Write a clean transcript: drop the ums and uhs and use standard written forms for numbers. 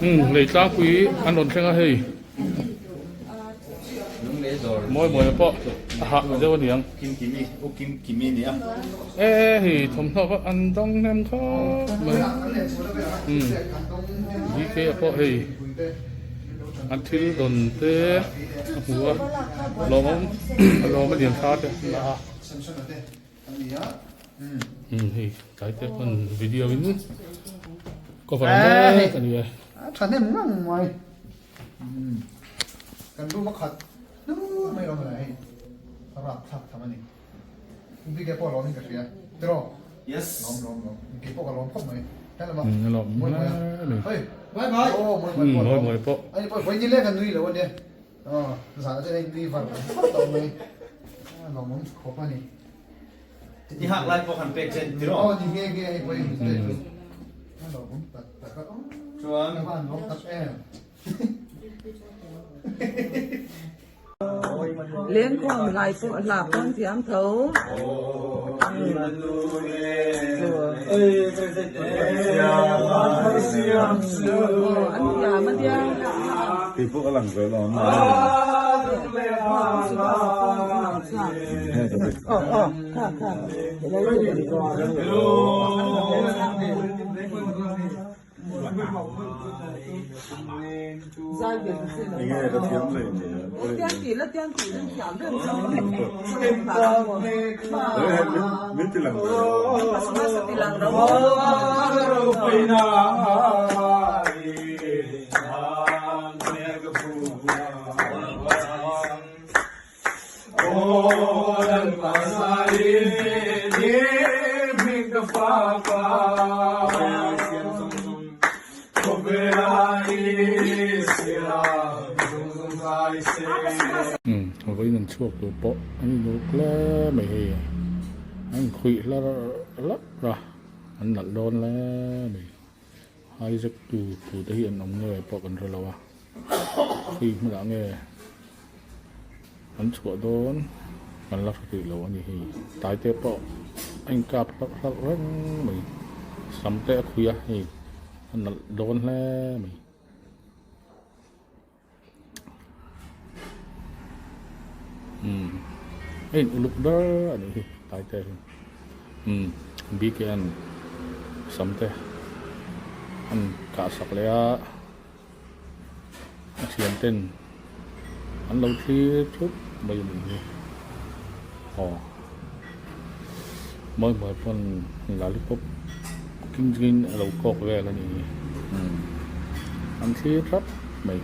Umm lei tlangpui an rawn thleng a hei mawi mawi pawh a hah deuh a niang e hei thawmhnaw pawh an dawng hnem khawp mai umm bk ah pawh hei an thil dawn te a hmu a lawmawm lawm a lian tha te an la a. Umm hei tlai te pawn video in cover mek a ni e. A thahnem ngang mai. Kan room a khat hnur mai lo mawle hei a rap thlak tham a ni. Bike pawh a lawm in ka hria tiraw? Yes. Lawm lawm lawm. Kei pawh ka lawm khawp mai. Hello ma. Umm a lawm Mawi mawi a. hle. Hei. Bye bye. Aw mawi mawi pawh a lawm. Mawi mawi pawh. Ani pawh vawi nileng a nui lo a nia. Aw zan ah chuan hei nui var var tawh mai. A lawmawm khawp a ni. I hak lai pawh han pek che tiraw? Aw ni nghe nghe hei pawh in pek chu. A lawmawm tak tak a. Chuan. Ka van lawm tak em. Lengkhawm hlai pawh hla pawn thiam tho. An thiam a nia. Keipawh ka lang ve lo ang. Enge ka thiam leh ni Min ti lang ve lo. Umm vawiin an chhuak tur pawh an inuluk hle mai hei an inkhuih hlar hlap a an nalh dawn hle mai. Hijack tu tu te hi an awm nge pawh kan hre lo a khawi hmunah nge an chhuah dawn kan la hre tih lo a ni hei tlai te pawh a inkap hlauh hlauh reng mai sam te a khui a hei a nalh dawn hle mai. Umm a in uluk ber a nih hi tlai te hi umm bike an sam te an kah sak leh a a thian ten an lo thlir thup mai a nih hi aw mawi hmuai pawn lollipop king chungin a lo kawk vel a nih hi umm an thlir thap mai.